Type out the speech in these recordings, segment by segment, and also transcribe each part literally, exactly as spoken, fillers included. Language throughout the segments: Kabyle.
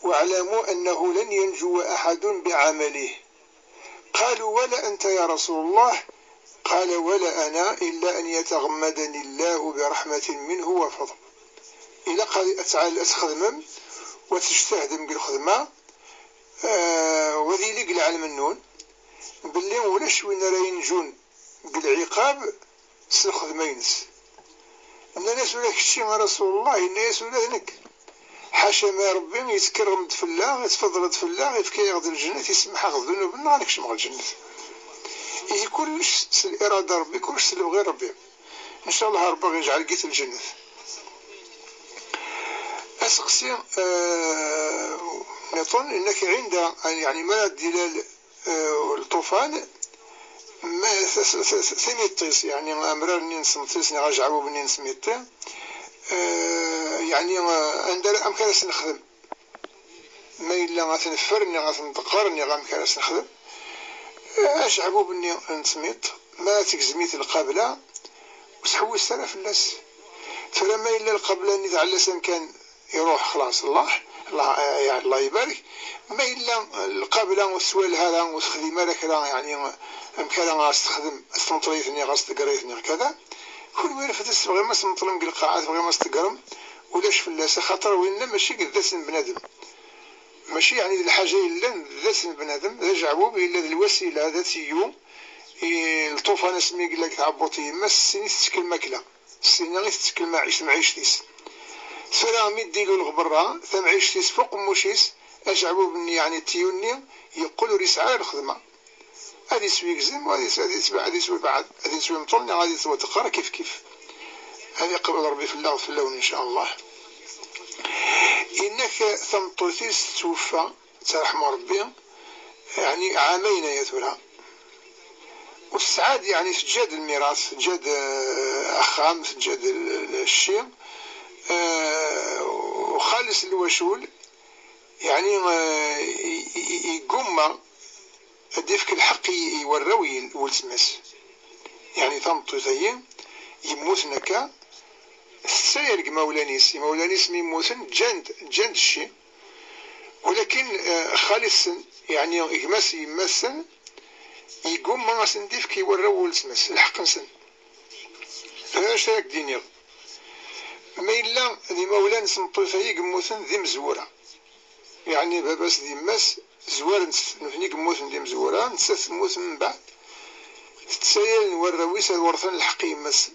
واعلموا أنه لن ينجو أحد بعمله. قالوا: ولا أنت يا رسول الله؟ قال: ولا أنا إلا أن يتغمدني الله برحمة منه وفضل. Ilaq ad tɛal-, ad txedmem, wa tejtahdem deg lxedma, eh, wa d yili deg lɛelm-nnun, belli ulac win ara yenjun deg lɛiqab s lxedma-ines. Nnan-as: ula kečči a Rasul Allah? Yenna-yas: ula d nekk. Ḥaca ma Rebbi yettkerrem-d fell-aɣ, yettfaḍal-d fell-aɣ, yefka-yaɣ-d lǧennet, isemmeḥ-aɣ ddunub-nneɣ, ad nekcem ɣer lǧennet. Ihi kullec s lirada Rebbi, kullec s lebɣi Rebbi. Ncallah Rebbi ɣ-yeǧɛel deg lǧennet. Aseqsi, eh, nniḍen, inna-k ɛinda, yeɛni, mi ara d-ilal eh, lṭufan, ma, t-, t-, t-, timiṭ-is, yeɛni amrar-nni n tmeṭṭi-s neɣ ajeɛbub-nni n tmiṭ-i, eh, yeɛni, eh, anda ara, amek ara s-nexdem? Ma yella ad t-neffer neɣ ad t-nḍeqqer neɣ amek ara s-nexdem? Eh, ajeɛbub-nni n tmiṭ, ma tegzem-it lqabla, ur ttḥewwiset ara fell-as. Tura ma yella lqabla-nni tɛellas amkan, iruḥ xlaṣ. Allah, Allah, eh, ya Allah ibarek. Ma yella lqabla ur teswalha ara, ur texdim ara kra, yeɛni, amek ara ɣas texdem, ad s-tmeṭṭel-it neɣ ad s-tegger-it neɣ kada. Kunwi refdet, tebɣim ad s-tmeṭṭlem deg lqaɛa, tebɣim ad s-teggrem, ulac fell-as, axaṭer winna mačči d ass n bnadem. Mačči, yeɛni, d lḥaǧa yellan d ass n bnadem, d ajeɛbub yella d lwasila, d atiyu, i lṭufan asmi yella deg tɛebbuḍt n yemma-s, s sin i tettkel makla. Ssin-a i tettkel ma-, temɛict-is. Tura mi d-ilul ɣer berra, tamɛict-is f uqemmuc-is, ajeɛbub-nni, yeɛni tiyu-nni, yeqqel ur yesɛi ara lxedma. Ad iswi gzem, ad is-, ad isbeɛ-, ad iswi beɛd, ad iswi mṭul, neɣ ad iswi ṭeqqer, kif kif. Ad iqbel Rebbi fell-aɣ, fell-awen, ncallah. Inna-k tameṭṭut-is tweffa, ad tt-yerḥem Rebbi, yeɛni ɛamayen aya tura. Ur tesɛa-d, yeɛni teǧǧa-d lmiras, teǧǧa-d, eh, axxam, teǧǧa-d l-, l-, cci, eh, u xali-s n lwacul, yeɛni, eh, i-, i-, i-, yeggumma ad d-ifk lḥeqq i, i warraw n weltma-s. Yeɛni tameṭṭut-agi yemmuten akka, tessayal deg imawlan-is. Imawlan-is mi mmuten, ǧǧan-d, ǧǧan-d cci. Walakin, eh, xali-tsen, yeɛni gma-s n yemma-tsen, yeggumma ad sen-d-ifk i warraw n weltma-s lḥeqq-nsen. Tura acu ara k-d-iniɣ? Ma yella d imawlan n tmeṭṭut-agi yemmuten d imezwura, yeɛni baba-s d yemma-s zwaren-tt, nutni yemmuten d imezwura, nettat temmut mbeɛd, tettsayal n warraw-is ad werten lḥeqq i yemma-tsen.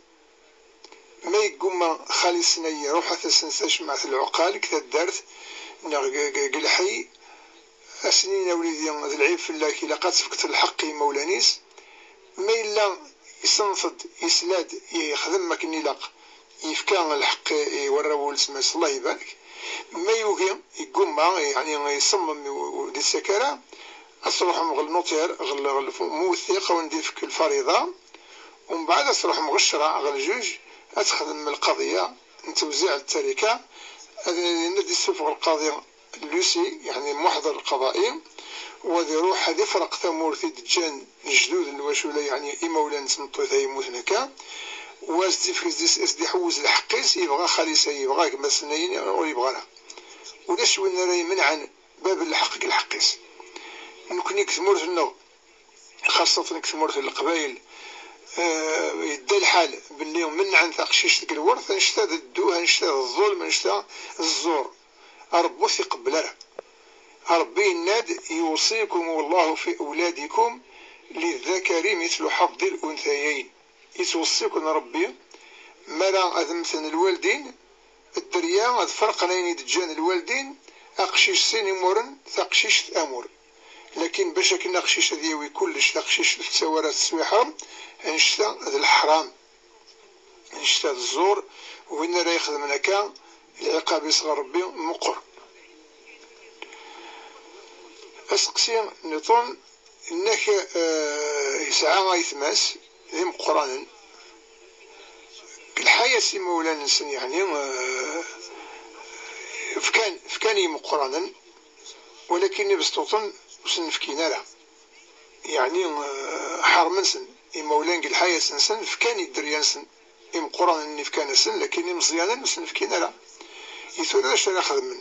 Ma yeggumma xali-tsen ad iruḥ ad tasen tajmaɛt n lɛuqal deg taddart neɣ deg, deg, deg lḥi, ad sen-yini: a wlidi, d lɛib fell-ak, ilaq ad tefkeḍ lḥeqq i yimawlan-is. Ma yella isenṭeḍ-d, yesla-d, yexdem akken ilaq, yefka lḥeqq i warraw n weltma-s, Allah ibarek. Ma yugi, yeggumma, yeɛni iṣemmem, ur d-ittak ara, ad truḥem ɣer notaire, ɣer, ɣer muwettiq, ad wen-d-ifk lfariḍa, umbeɛd ad truḥem ɣer ccreɛ, ɣer ljuj, ad texdem lqaḍiya n tewziɛ n ttarika, ad, ad d-issufeɣ lqaḍi l'huissier, yeɛni muḥḍer lqaḍa'i, u ad iruḥ ad ifreq tamurt i d-ǧǧan lejdud n lwacula, yeɛni imawlan n tmeṭṭut ay yemmuten akka, u ad s-d-ifk, ad s-d-iḥewwez lḥeqq-is, yebɣa xali-s, yebɣa gma-s-nni, ur yebɣa ara. Ulac win ara imenɛen bab n lḥeqq deg lḥeqq-is. Nekni deg tmurt-nneɣ, xaṣṣa deg tmurt n Leqbayel, eh, yedda lḥal belli menɛen taqcict deg lwert, annect-a d dduh, annect-a d ẓẓulm, annect-a d ẓẓur. Ṛebbi ur t-iqebbel ara. Ṛebbi yenna-d: يوصيكم الله في أولادكم للذكر مثل حظ الأنثيين. Yettweṣṣi-ken Ṛebbi, mi ara ad mmten lwaldin, dderya ad ferqen ayen i d-ǧǧan lwaldin, aqcic sin imuren, taqcict amur. Lakin bac akken aqcic ad yawi kullec, taqcict ur tettawi ara teswiḥa, annect-a d leḥram, annect-a d ẓẓur, win ara ixedmen akka, lɛiqab-is ɣer Ṛebbi meqqer. Aseqsi nniḍen, inna-k, eh, yesɛa aytma-s d imeqqranen. Lḥa-yas imawlan-nsen, yeɛni, eh, fkan, fkan i imeqqranen, walakin ibesṭuṭen ur sen-fkin ara. Yeɛni, eh, ḥermen-sen. Imawlan deg lḥayat-nsen fkan i dderya-nsen. Imeqqranen-nni fkan-asen, lakin imeẓyanen ur sen-fkin ara. I tura d acu ara xedmen?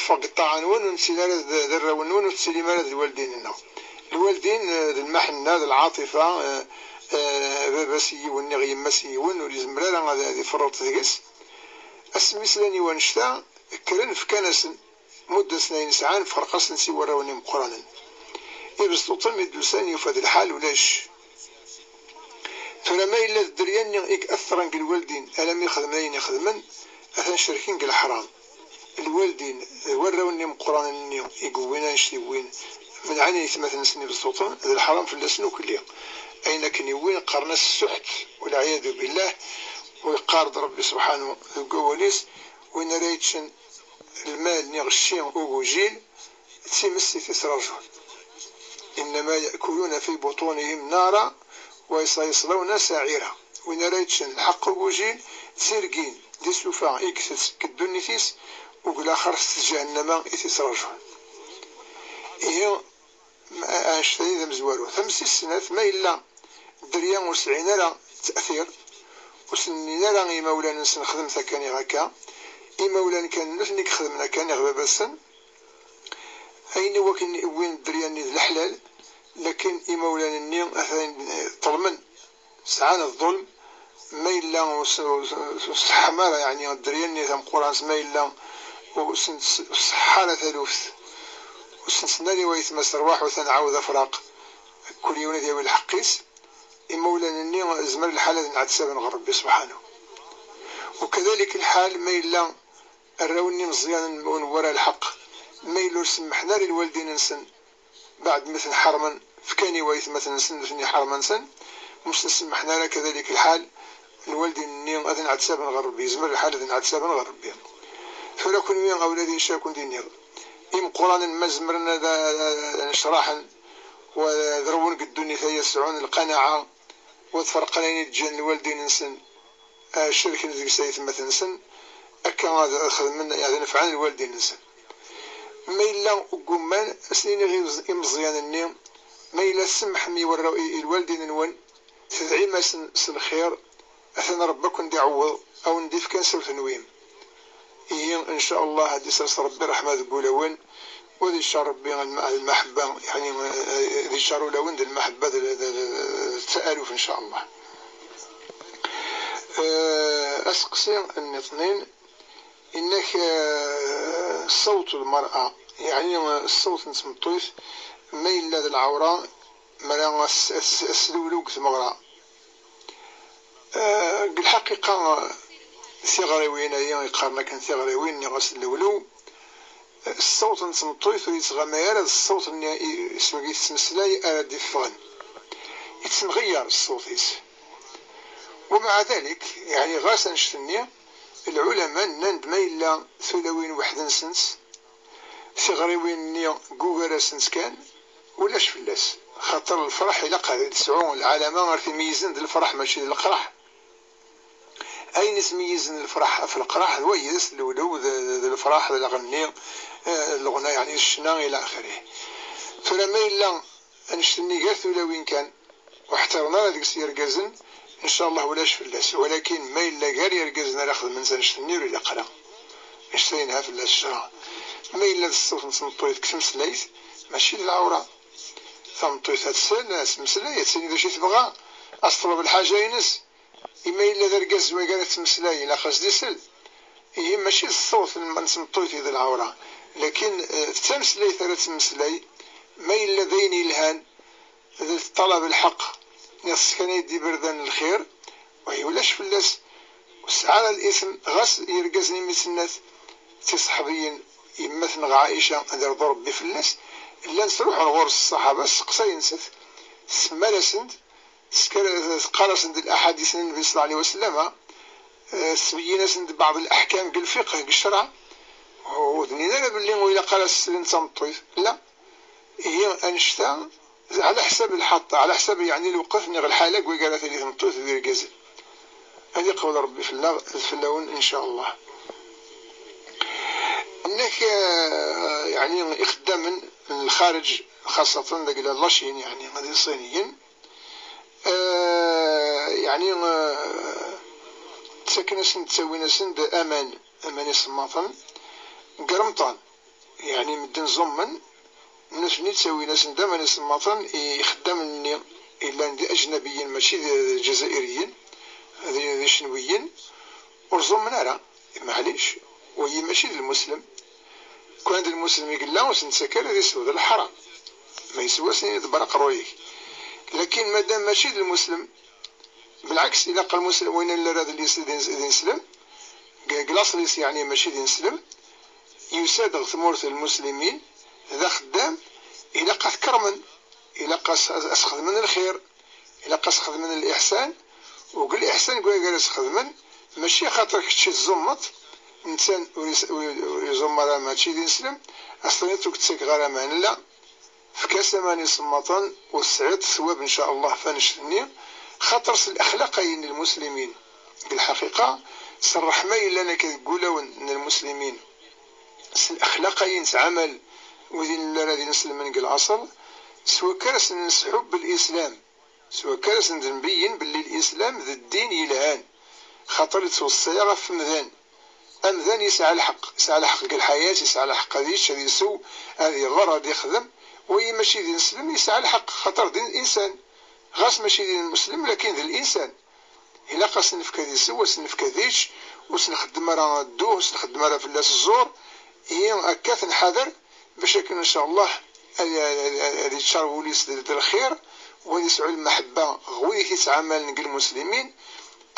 neffeɣ deg ṭṭaɛa-nwen, ur nettili ara d d arraw-nwen, ur tettilim ara d lwaldin-nneɣ. Lwaldin, eh, d lmaḥenna, d lɛaṭifa, eh, eh, baba-s i yiwen, neɣ yemma-s i yiwen, ur yezmir ara ad ad iferreṭ deg-s. Asmi slan i wannect-a, kkren, fkan-asen, mudden-asen ayen sɛan, ferq-asen-tt i warraw-nni imeqqranen. Ibesṭuṭen mi d-usan, yufa-d lḥal ulac. Tura ma yella d dderya-nni i iqeṭṭren deg lwaldin, alammi xedmen ayen ixedmen, atan cerken deg leḥram. Lwaldin d warraw-nni imeqqranen-nni i yewwin annect i wwin, menɛen aytmaten-nsen ibesṭuṭen, d leḥram fell-asen ukelli. Ayen akken i wwin qqaren-as ssuḥt, walɛiyadu billah, u yeqqar-d Ṛebbi subḥanu deg wawal-is, win ara yeččen lmal neɣ cci ugujil, d times i t-ittraǧun. إنما يأكلون في بطونهم نارا وسيصلون سعيرا. Win ara yeččen lḥeqq ugujil, d tirgin d isufa i itett deg ddunit-is, u deg laxert s ǧahennama i t-ittraǧun. Ihi, ma- annect-agi d amezwaru. Tamsirt snat, ma yella dderya ur sɛin ara tta'tir, ur sen-nnin ara i imawlan-nsen xedmet akka neɣ akka, imawlan kan nutni i ixedmen akka neɣ baba-tsen, ayen i wakken i wwin dderya-nni d leḥlal, lakin imawlan-nni atan, eh, ṭelmen, sɛan ḍḍulm, ma yella ur s- ur s- ur seḥḥam ara, yeɛni dderya-nni tameqqrant, ma yella ur sen-tṣeḥḥa ara taluft, ur sen-tenna i waytma-s rwaḥ u tanɛawed afraq, kul yiwen ad yawi lḥeqq-is, imawlan-nni zmer lḥal ad nɛettaben ɣer Ṛebbi subḥanu. Ukadalik lḥal ma yella arraw-nni imeẓyanen ur newwi ara lḥeqq, ma yella ur semmḥen ara i lwaldin-nsen, beɛd mi ten-ḥermen, fkan i waytmaten-nsen, nutni ḥermen-ten, ur sen-semmḥen ara, kadalik lḥal, lwaldin-nni ad nɛettaben ɣer Ṛebbi, yezmer lḥal ad nɛettaben ɣer Ṛebbi. Tura kunwi, a wladi, acu ara kun-d-iniɣ? Imeqqranen ma zemren ad ad necraḥen, u ad rewwen deg ddunit, ay ad sɛun lqanaɛa, u ad ferqen ayen i d-ǧǧan lwaldin-nsen, eh, cerken deg-s aytmaten-nsen, akka ad xedmen, ad nefɛen lwaldin-nsen. Ma yella ugumman, ad sen-iniɣ i imeẓ- imeẓyan-nni, ma yella tsemmḥem i warraw, i, i lwaldin-nwen, tedɛim-asen s lxir, atan Ṛebbi ad ken-d-iɛewweḍ, a wen-d-ifk ansa ur tenwim. Ihi, ncallah, ad d-isers Ṛebbi ṛṛeḥma deg wulawen, u ad iččar Ṛebbi lma- lmaḥebba, yeɛni, eh, ad iččar ulawen d lmaḥebba d, d, d, d, d taaluf, ncallah. Eh, aseqsi nniḍnin, inna-k, eh, ṣṣawt n lmar'a, yeɛni, eh, ṣṣawt n tmeṭṭut, ma yella d lɛawra, mi ara as- as- aslewlew deg tmeɣra. Eh, deg lḥaqiqa, tiɣriwin-agi i qqaren akken tiɣriwin, nniɣ-as llewlew, eh, ṣṣawt n tmeṭṭut ur yettɣama ara d ṣṣawt-nni i- s wagi tettmeslay ara d-iffɣen. Yettmɣeyyar ṣṣawt-is. ومع ذلك، yeɛni ɣas annect-nni, lɛulama nnan-d ma yella tulawin weḥd-nsent, tiɣriwin-nni deg ugar-asent kan, ulac fell-as. Xaṭer lefraḥ ilaq ad tesɛu lɛalama ar t-imeyyizen d lefraḥ, mačči d leqraḥ. Ayen ismeyyizen lefraḥ ɣef leqraḥ d wayes, d lewlew, d, d, d lefraḥ, d lɣenni, eh, d leɣna, yeɛni d ccna, ila axirih. Tura ma yella annect-nni gar tulawin kan, ur ḥtiren ara deg-s yergazen, ncallah ulac fell-as. Walakin ma yella gar yergazen ara xedmen annect-nni, ur ilaq ara. Annect-a yenha fell-as ccṛeɛ. Ma yella d ṣṣut n tmeṭṭut deg tmeslayt, mačči d lɛawra. Tameṭṭut ad tsel, ad tmeslay, ad tini d acu i tebɣa, ad teṭleb lḥaǧa-ines. Ima yella d argaz wagi ara tettmeslay, ilaq ad s-d-isel. Ihi mačči d ṣṣut n n tmeṭṭut i d lɛawra, lakin, eh, d tameslayt ara tettmeslay, ma yella d ayen yelhan, d ṭṭalab lḥeqq, neɣ teskanay-d iberdan n lxir, wahi ulac fell-as, ur tesɛi ara litm, ɣas irgazen imi tennat tiṣeḥbiyin, yemma-tneɣ Ɛica, ad irḍu Ṛebbi fell-as, llan sruḥen ɣur-s ṣṣaḥaba, sseqsayen-tt, tessemmal-asen-d, tesker-, teqqar-asen-d laḥadit n Nnbi ṣella Llahu ɛalayhi wa sallam, eh, tesbeyyin-asen-d baɛḍ laḥkam deg lfiqh, deg ccreɛ, ur d-nnin ara belli Ilaq ara slen d tameṭṭut. La. Ihi annect-a, ɛla ḥsab lḥaṭa, ɛla ḥsab, yeɛni, lweqt neɣ lḥala deg wagara tili tmeṭṭut d irgazen. Ad iqbel Ṛebbi fell-aɣ d fell-awen, in ca Allah. Nnak, eh, yeɛni, ixeddamen n lxareǧ, xaṣṣaten deg la Lacin, yeɛni, d Iṣiniyen, eh, yeɛni, eh, ttaken-asen-d, ttawin-asen-d aman, aman isemmaḍen, deg Remṭan. Yeɛni medden ẓummen, nutni ttawin-asen-d aman isemmaḍen i ixeddamen-nni yellan d ajnabiyen, mačči d, d Lǧazairiyen, d, d Icenwiyen, ur ẓummen ara, maɛlic, wagi mačči d lmuslem. Kwan d lmuslem i yella, ur s-nettak ara ad isew, d leḥram. Ma yeswa, ad s-nini ḍebber aqerruy-ik. Lakin madam mačči d lmuslem, belɛeks, ilaq lmuslem, win ara d lis-, d ins-, d ineslem, deg, deg laṣel-is, yeɛni, mačči d ineslem, yusa-d ɣer tmurt n lmuslimin, d axeddam, ilaq ad t-kermen, ilaq as-, as-, as-xedmen lxir, ilaq as-xedmen liḥsan, u deg liḥsan deg wayeg ara s-xedmen, mačči axaṭer kečč i tẓummeḍ, netta ur is-, ur, ur iẓumm ara, mačči d ineslem, as-tiniḍ ur k-ttakeɣ ara aman, la, efk-as aman isemmaḍen, u tesɛiḍ sswab, in ca Allah, f annect-nni, xaṭer s lexlaq-ayi n lmuslimin, deg lḥaqiqa, s ṛṛeḥma yellan akka deg wulawen n lmuslimin, s lexlaq-ayi nettɛamal wid i nella ara d ineslmen deg laṣel, s wakka ara sen-nesḥubb lislam, s wakka ara sen-d-nbeyyen belli lislam d ddin yelhan, xaṭer yettweṣṣa-yaɣ ɣef umdan. Amdan yesɛa lḥeqq, yesɛa lḥeqq deg lḥayat, yesɛa lḥeqq ad yečč, ad isew, ad iɣer, ad ixdem. Wagi mačči d ineslem, yesɛa lḥeqq, xaṭer d insan. Ɣas mačči d ineslem, lakin d linsan. Ilaq ad s-nefk ad isew, ad s-nefk ad yečč, ur s-nxeddem ara dduh, ur s-nxeddem ara fell-as ẓẓur. Ihi akka ad t-nḥader, bac akken, in ca Allah, ad, ad, ad, ad yeččar wul-is d, d lxir, u ad yesɛu lmeḥebba ɣer wid i t-yettɛamalen deg lmuslimin.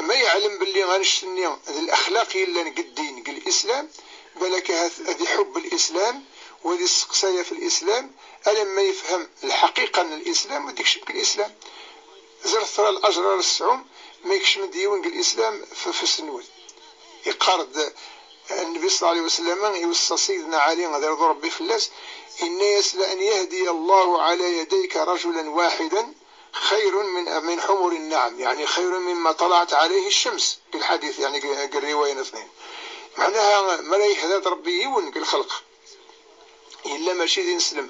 Ma yeɛlem belli annect-nni d lexlaq yellan deg ddin, deg lislam, balak ahat ad iḥubb lislam, u ad yesteqsaya f lislam, alamma yefhem lḥaqiqa n lislam, u ad yekcem deg lislam. Ẓret tura lajer ara tesɛum ma yekcem-d yiwen deg lislam f ufus-nwen. Yeqqar-d Nnbi ṣella Llahu ɛalayhi wa sallam, iweṣṣa Sidna Ɛli, ad irḍu Ṛebbi fell-as, yenna-yas: "لأن يهدي الله على يديك رجلا واحدا خير من، من حمر النعم"، يعني خير مما طلعت عليه الشمس، deg lḥadit, يعني deg, deg rriwaya n tnin. Meɛnaha, mi ara yehda Ṛebbi yiwen deg lxelq, yella mačči d ineslem,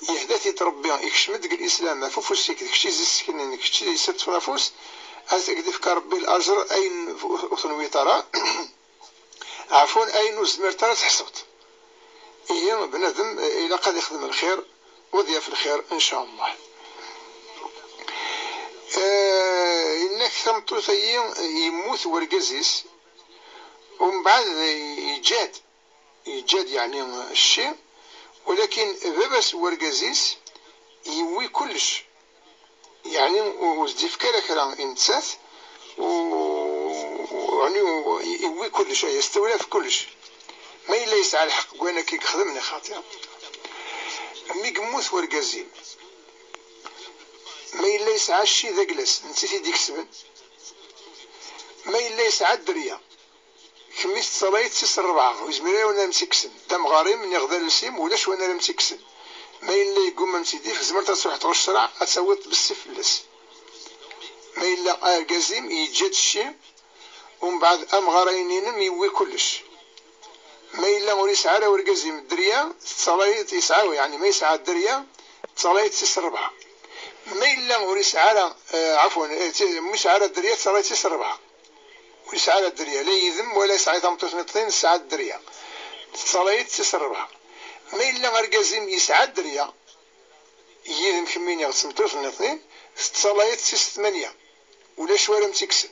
yehda-t-id Ṛebbi, ikcem-d deg lislam, ɣef ufus-ik, d kečč i s-isseknen, d kečč i s-iṭṭfen afus, ad ak-d-ifk Ṛebbi lajer ayen ur, ur tenwiḍ ara, ɛfun, ayen ur tezmireḍ ara ad tḥesbeḍ. Ihi, bnadem, eh, ilaq ad ixdem lxir, u ad yaf lxir, in ca Allah. Eh, yenna-k tameṭṭut-ayi, yemmut wergaz-is, u mbeɛd yeǧǧa-d, yeǧǧa-d, yeɛni, cci, walakin baba-s n wergaz-is yewwi kullec. Yeɛni, ur, ur s-d-yefki ara kra i nettat, u, u, yeɛni, u, yewwi kullec, ay yestawla ɣef kullec. Ma yella yesɛa lḥeqq deg wayen akka i yexdem, neɣ xaṭi. Mi yemmut wergaz-im, ma yella yesɛa cci d aglas, netta i t-id-ikesben. Ma yella yesɛa dderya, kemm i tettalayeḍ tis rebɛa, ur yezmir ara win ara m-tt-ikksen. D amɣar-im, niɣ d alles-im, ulac win ara m-tt-ikksen. Ma yella yegguma m-tt-id-yefk, tzemreḍ ad truḥeḍ ɣer ccreɛ, ad tawiḍ bessif fell-as. Ma yella argaz-im yeǧǧa-d cci, umbeɛd amɣar-ayen-inem yewwi kullec. Ma yella ur yesɛi ara urgaz-im dderya, tettalayeḍ, yesɛa, yeɛni ma yesɛa dderya, tettalayeḍ tis rebɛa. Ma yella ur yesɛi ara, eh, ɛafwan, eh, ti-, ma yesɛi ara dderya, tettalayeḍ tis rebɛa. Ur yesɛi ara dderya, la yid-m wala yesɛa tameṭṭut nniḍen, tesɛa dderya. Tettalayeḍ tis rebɛa. Ma yella argaz-im yesɛa dderya, yid-m kemmini d tmeṭṭut nniḍen, tettalayeḍ tis tmanya. Ulac wara m-tt-ikksen.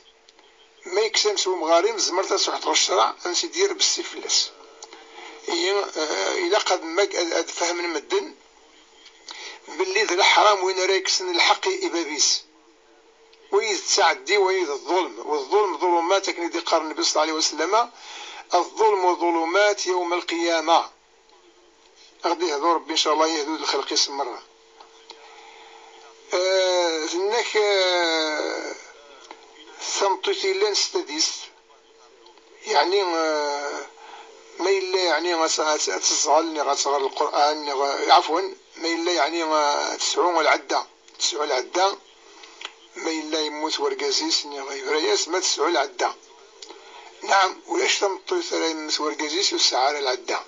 Ma yekkes-am s wemɣar-im, tzemreḍ ad truḥeḍ ɣer ccreɛ, ad m-tt-id-yerr bessif fell-as. Ihi, eh, ilaq ad mag-, ad, ad fehmen medden belli d leḥram win ara yekksen lḥeqq i, i bab-is. Wagi d ttaɛeddi, wagi d ḍḍulm. U ḍḍulm ḍulumat, akken i d-iqqar Nnbi ṣella Llahu ɛalayhi wa sallam: "الظلم ظلمات يوم القيامة". Ad ɣ-d-ihdu Ṛebbi, in ca Allah, yehdu-d lxelq-is merra. Eh, tenna-k, eh, tameṭṭut yellan s tadist, yeɛni, eh, Ma yella yeɛni ad, ad, ad teẓẓal, neɣ ad tɣer Lqur'an, neɣ, ɛafwen, ma yella yeɛni ad tesɛu lɛedda, tesɛu lɛedda, ma yella yemmut wergaz-is, neɣ yebra-yas, ma tesɛu lɛedda. Naɛam, ulac tameṭṭut ara yemmet wergaz-is ur tesɛa ara lɛedda.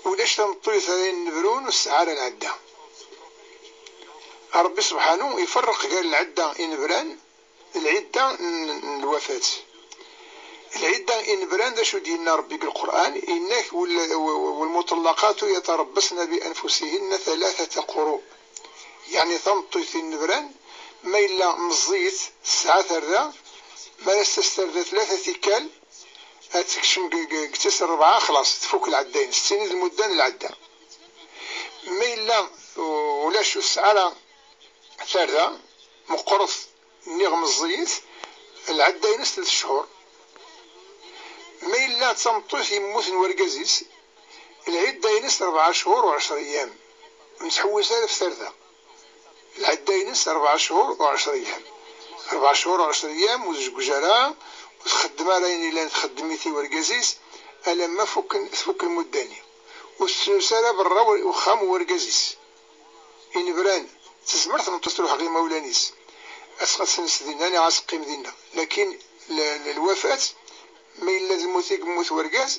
Ulac tameṭṭut ara yennebrun ur tesɛa ara lɛedda. Ṛebbi subḥanu iferreq gar lɛedda inebran d lɛidda n, n lwafat. Lɛidda inebran, d acu d-yenna Ṛebbi deg Lqur'an? Yenna-k: "Wal-, w-, w-, والمطلقات يتربصن بأنفسهن ثلاثة قروء." Yeɛni tameṭṭut inebran, ma yella meẓẓiyet, tesɛa tarda, ma ara s-tas tarda tlata tikkal, ad tekcem deg, deg, deg tis rebɛa, xlaṣ, tfuk lɛedda-ines, tettinid lmudda n lɛedda. Ma yella ulac, ur tesɛa ara tarda, meqqret, nniɣ meẓẓiyet, lɛedda-ines tlet cchur. Ma yella d tameṭṭut yemmuten wergaz-is, lɛidda-ines rebɛa cchur u ɛecra yyam, ur nettḥewwis ara ɣef tarda. Lɛedda-ines rebɛa cchur u ɛecra yyam. Rebɛa cchur u ɛecra yyam, ur tjeggej ara, ur txeddem ara ayen yellan txeddem-it i wergaz-is, alamma fukken, tfuk lmudda-nni. Ur tettnus ara berra wer-, uxxam n wergaz-is. Inebran, tezmer tmeṭṭut truḥ ɣer imawlan-is, ad s-, ad s-tens dinna neɣ ad teqqim dinna. Lakin l-, l-, lwafat, ma yella d lmut i yemmut wergaz,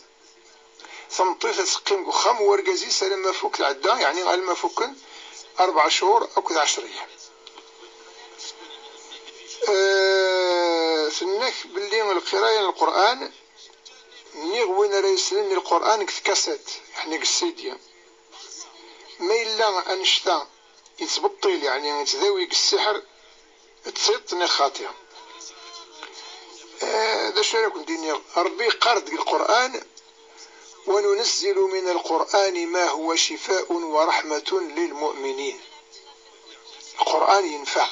tameṭṭut ad teqqim deg uxxam n wergaz-is alamma fuk lɛedda, yeɛni alamma fukken rebɛa cchur akked ɛecra yyam. Eh, tenna-k belli lqiraya n Lqur'an, nniɣ win ara yeslen i Lqur'an deg tkaṣit, yeɛni deg ssidi, ma yella annect-a yettbeṭṭil, yeɛni yettdawi deg ssiḥr, d tiṭ neɣ xaṭi. Eh, d acu ara kent-iniɣ? Ṛebbi yeqqar-d deg Lqur'an: "وننزل من القرآن ما هو شفاء ورحمة للمؤمنين." Lqur'an yenfeɛ.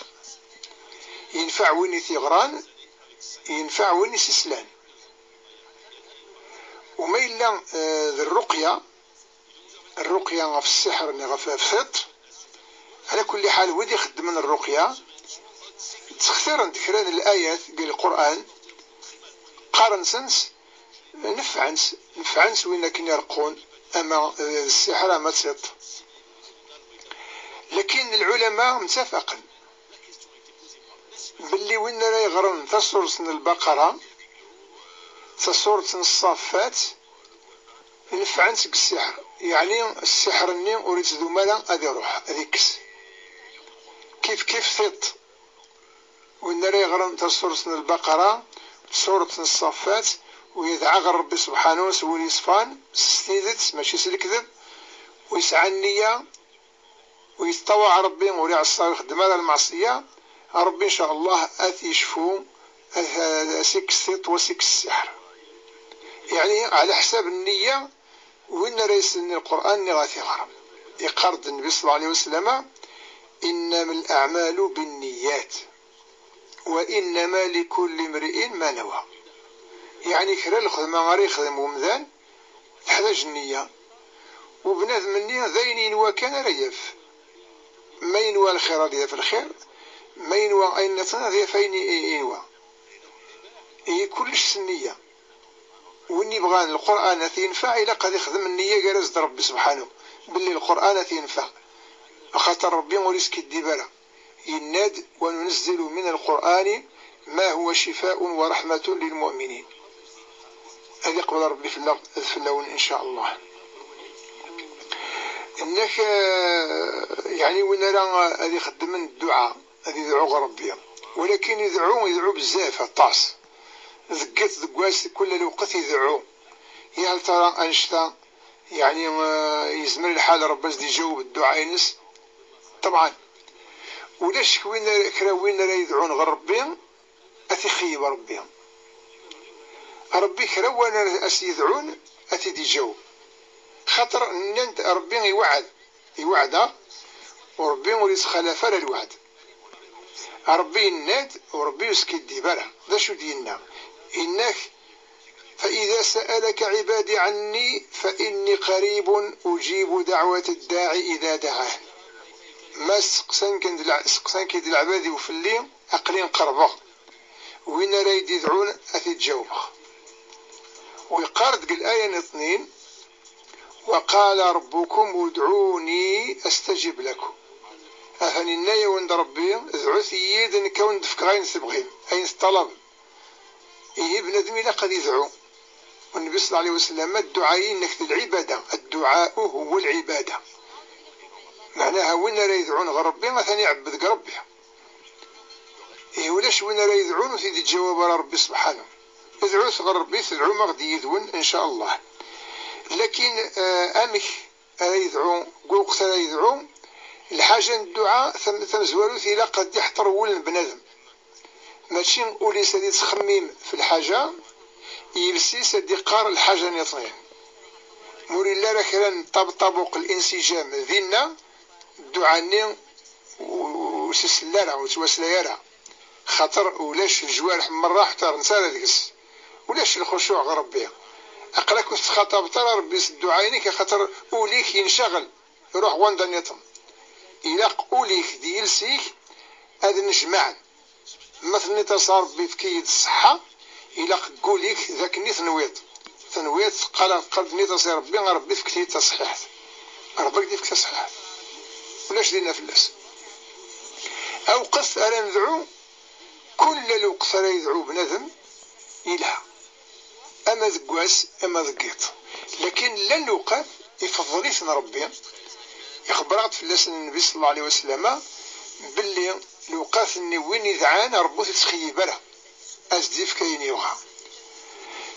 Yenfeɛ win i t-yeɣran, yenfeɛ win i s-islan. Uma yella, eh, d rruqya, rruqya ɣef ssiḥr neɣ ɣef, ɣef tiṭ, ɛla kulli ḥal, wid ixeddmen rruqya, ttextiren-d kra n layat deg Lqur'an, qqaren-tent, nefɛent, nefɛent win akken ireqqun, ama d ssiḥr ama d tiṭ. Lakin lɛulama mtafaqen belli win ara yeɣren tasurt n Lbaqara, tasurt n Ṣṣaffat, nefɛent seg ssiḥr, yeɛni ssiḥr-nni ur yettdum ara, ad iruḥ, ad ikkes. Kif kif tiṭ, win ara yeɣren tasurt n Lbaqara, tasurt n Ṣṣaffat, u yedɛa ɣer Ṛebbi subḥanu s wul yeṣfan, s tidet, mačči s lekdeb, u yesɛa nniya, u yeṭṭawaɛ Ṛebbi, ur iɛeṣṣa, ur ixeddem ara lmeɛṣiyya, Ṛebbi, in ca Allah, ad t-yecfu, ad, ad as-ikkes tiṭ, u ad as-ikkes ssiḥr. Yeɛni, ɛla ḥsab nniya, win ara yeslen i Lqur'an-nni ɣa t-iɣer. Yeqqar-d Nnbi ṣella Llahu ɛalayhi wa sallam: "إنما الأعمال بالنيات، وإنما لكل امرئ ما نوى." Yeɛni, kra n lxedma ara yexdem wemdan, teḥtaǧ nniya. U bnadem-nni d ayen yenwa kan ara yaf. Ma yenwa lxir, ad yaf lxir, ma yenwa ayen nniḍen, ad yaf ayen i, i yenwa. Ihi kullec s nniya. Win yebɣan Lqur'an ad t-yenfeɛ, ilaq ad ixdem nniya gar-as d Ṛebbi subḥanu, belli Lqur'an ad t-yenfeɛ. Axaṭer Ṛebbi ur yeskiddib ara. Yenna-d: "وننزل من القرآن ما هو شفاء ورحمة للمؤمنين." Ad iqbel Ṛebbi fell-aɣ d fell-awen, in ca Allah. Nnak, eh, yeɛni win ara ad ixeddmen dduɛa, ad idɛu ɣer Ṛebbi. Walakin idɛu, idɛu bezzaf, aṭas. Deg yiḍ, deg wass, kul lweqt idɛu. Yal tara annect-a, yeɛni, eh, yezmer lḥal Ṛebbi ad s-d-iǧaweb dduɛa-ines. Ṭebɛan, ulac win ara, kra win ara yedɛun ɣer Ṛebbi, ad t-ixeyyeb Ṛebbi. Ṛebbi kra win ara as-yedɛun, ad t-id-iǧaweb. Xaṭer nnan-d Ṛebbi iweɛɛed, iweɛɛed-aɣ, u Ṛebbi ur yettxalaf ara lweɛd. Ṛebbi yenna-d, u Ṛebbi ur yeskiddib ara. D acu d-yenna? Yenna-k: "فإذا سألك عبادي عني فإني قريب أجيب دعوة الداع إذا دعان." Ma steqsan-k-id lɛ-, steqsan-k-id leɛbad-iw fell-i, aql-i qerbeɣ. Win ara yi-d-idɛun, ad t-id-ǧawbeɣ. Yeqqar-d deg laya-nni ṭnin: "Wa qala rabbukum ud'uni astajib lakum." Atan yenna-yawen-d Ṛebbi: "Dɛut-iyi-d, nekk a wen-d-fkeɣ ayen tebɣim, ayen teṭṭalabem." Ihi bnadem ilaq ad idɛu. Nnbi ṣella Llahu ɛalayhi wa sallam: "Dduɛa-inek d lɛibada, dduɛa-u huwa lɛibada." Meɛnaha, win ara yedɛun ɣer Ṛebbi, atan iɛebbed deg Ṛebbi. Ihi ulac win ara yedɛun ur t-id-iǧǧawab ara Ṛebbi subḥanahu. Dɛut ɣer Ṛebbi, tedɛum-aɣ-d yid-wen, ncallah. Lakin, eh, amek ara yedɛu, deg lweqt ara yedɛu? Lḥaǧa n dduɛa tam-, tamezwarut, ilaq ad d-iḥḍer wul n bnadem. Mačči ul-is ad yettxemmim f lḥaǧa, iles-is ad d-iqqar lḥaǧa nniḍen. Ma ur yelli ara kra n ṭab-, ṭabuq linsijam dinna, dduɛa-nni ur s-isell ara, ur yettwaslay ara. Xaṭer ulac leǧwareḥ merra ḥtar netta ara deg-s. Ulac lxucuɛ ɣer Ṛebbi. Aql-ak ur tettxaṭabeḍ ara Ṛebbi s dduɛa-inek, axaṭer ul-ik yencaɣel, iruḥ wanda nniḍen. Ilaq ul-ik d yiles-ik ad nnejmaɛen. Ma tenniḍ-as: "A Ṛebbi, efk-iyi-d ṣṣeḥḥa", ilaq deg wul-ik d akken i tenwiḍ. Tenwiḍ, teqqar, teqqar-d, tenniḍ-as: "A Ṛebbi, a Ṛebbi, efk-iyi-d taṣeḥḥiḥt." Ṛebbi ad k-d-ifk taṣeḥḥiḥt. Ulac dinna fell-as. Awqet ara nedɛu, kul lweqt ara yedɛu bnadem, yelha. Ama deg wass, ama deg yiḍ. Lakin llan lewqat, ifeḍḍel-iten Ṛebbi. Ixebber-aɣ-d fell-asen Nnbi ṣella Llahu ɛalayhi wa sallam belli lewqat-nni win idɛan, Ṛebbi ur t-ittxeyyib ara. Ad s-d-yefk ayen yebɣa.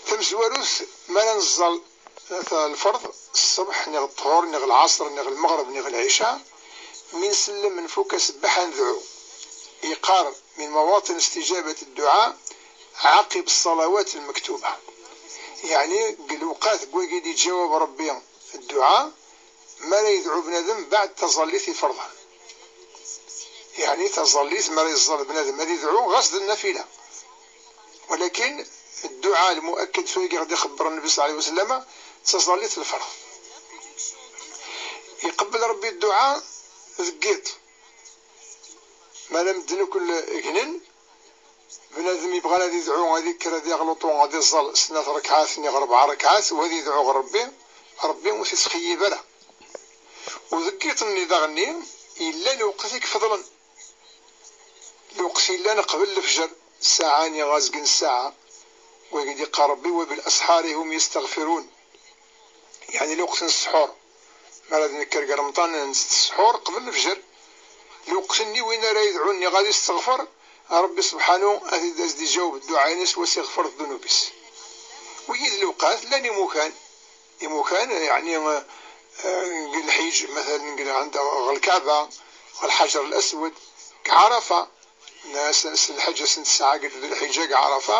Tamezwarut, mi ara neẓẓal lferḍ, ṣṣbeḥ, niɣ ṭṭhur, niɣ lɛaṣer, niɣ lmeɣreb, niɣ lɛica, mi nsellem, nfuk aṣebbeḥ, ad nedɛu. Yeqqar: "من مواطن استجابة الدعاء عقب الصلوات المكتوبة". Yeɛni, deg lewqat deg wagi d-iǧawab Ṛebbi dduɛa, mi ara yedɛu bnadem beɛd taẓallit iferḍen. Yeɛni, taẓallit, mi ara yeẓẓal bnadem ad idɛu, ɣas d nnafila. Walakin dduɛa lmuakked s wayagi ɣ-d-ixebber Nnbi ṣella Llahu ɛalayhi wa sallam, d taẓallit lferḍ. Iqebbel Ṛebbi dduɛa deg yiḍ. Mi ara medden akk gnen, bnadem yebɣan ad idɛu, ad ikker, ad yaɣ luṭu, ad iẓẓal snat rekɛat niɣ rebɛa rekɛat, u ad idɛu ɣer Ṛebbi, Ṛebbi ur t-ittxeyyib ara. U deg yiḍ-nni daɣenni, yella lweqt i ifeḍlen. Lweqt yellan qbel lefjer, ssaɛa niɣ azgen ssaɛa, wagi d-iqqar Ṛebbi: "وبالأسحار هم يستغفرون". Yeɛni lweqt n ssḥur. Mi ara d-nekker deg Remḍan, nsett ssḥur qbel lefjer. Lweqt-nni win ara yedɛun niɣ ad isteɣfer, Ṛebbi subḥanu ad as-d-iǧaweb dduɛa-ines, u ad s-iɣfer ddunub-is. Wigi d lewqat, llan imukan. Imukan, yeɛni, eh, deg lḥiǧ, matalan, deg, ɛend, ɣer Lkaɛba, ɣer Lḥaǧer Laswed, deg Ɛarafa. Nna s, s lḥaǧa s n tesɛa deg d lḥiǧa deg Ɛarafa,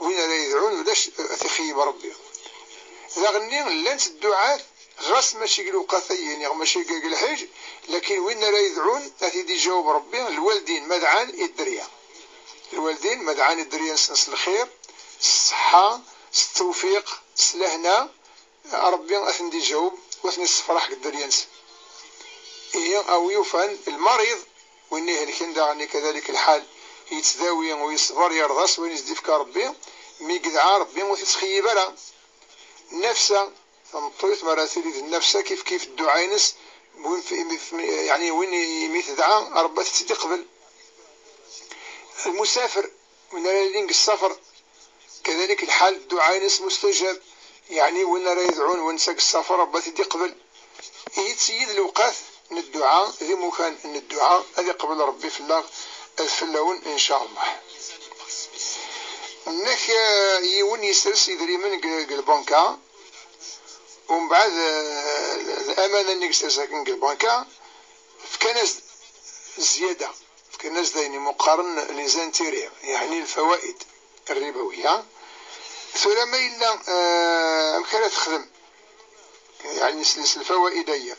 win ara yedɛun ulac, eh, ad t-ixeyyeb Ṛebbi. Daɣenni, llant dduɛat, ɣas mačči deg lewqat-agi, niɣ mačči deg, deg lḥiǧ, lakin win ara yedɛun, ad t-id-iǧaweb Ṛebbi, lwaldin ma dɛan i dderya. Lwaldin ma dɛan i dderya-nsen s lxir, s ṣṣeḥḥa, s ttewfiq, s lehna, Ṛebbi ad ten-d-iǧaweb, u ad ten-issefraḥ deg dderya-nsen. Ihi, a wi yufan lmarid, win ihelken daɣen kadalik lḥal, yettdawi u yeṣber, yerḍa s wayen i s-d-ifka Ṛebbi, mi yedɛa Ṛebbi ur t-ittxeyyib ara. Nnafsa, tameṭṭut, mi ara tili d nnafsa, kif kif dduɛa-ines, win f-, imi f-, yeɛni win i, imi tedɛa, Ṛebbi ad tt-id-iqbel. Lmusafer, win ara yilin deg ssafar, kadalik lḥal, dduɛa-ines mustajab, yeɛni win ara yedɛun wa netta deg ssafar, Ṛebbi ad t-id-iqbel. Ihi d tid lewqat n dduɛa, d imukan n dduɛa, ad iqbel Ṛebbi fell-aɣ, ad fell-awen, ncallah. Nnak, eh, yiwen yesres idrimen deg, deg lbanka, umbeɛd, eh, lamana-nni yesres akken deg lbanka, fkan-as-d zzyada. Fkan-as-d ayen imu qqaren les intérêts, yeɛni lfawaid rribawiya. Tura ma yella, eh, amek ara texdem? Yeɛni s, s lfawaid-agi.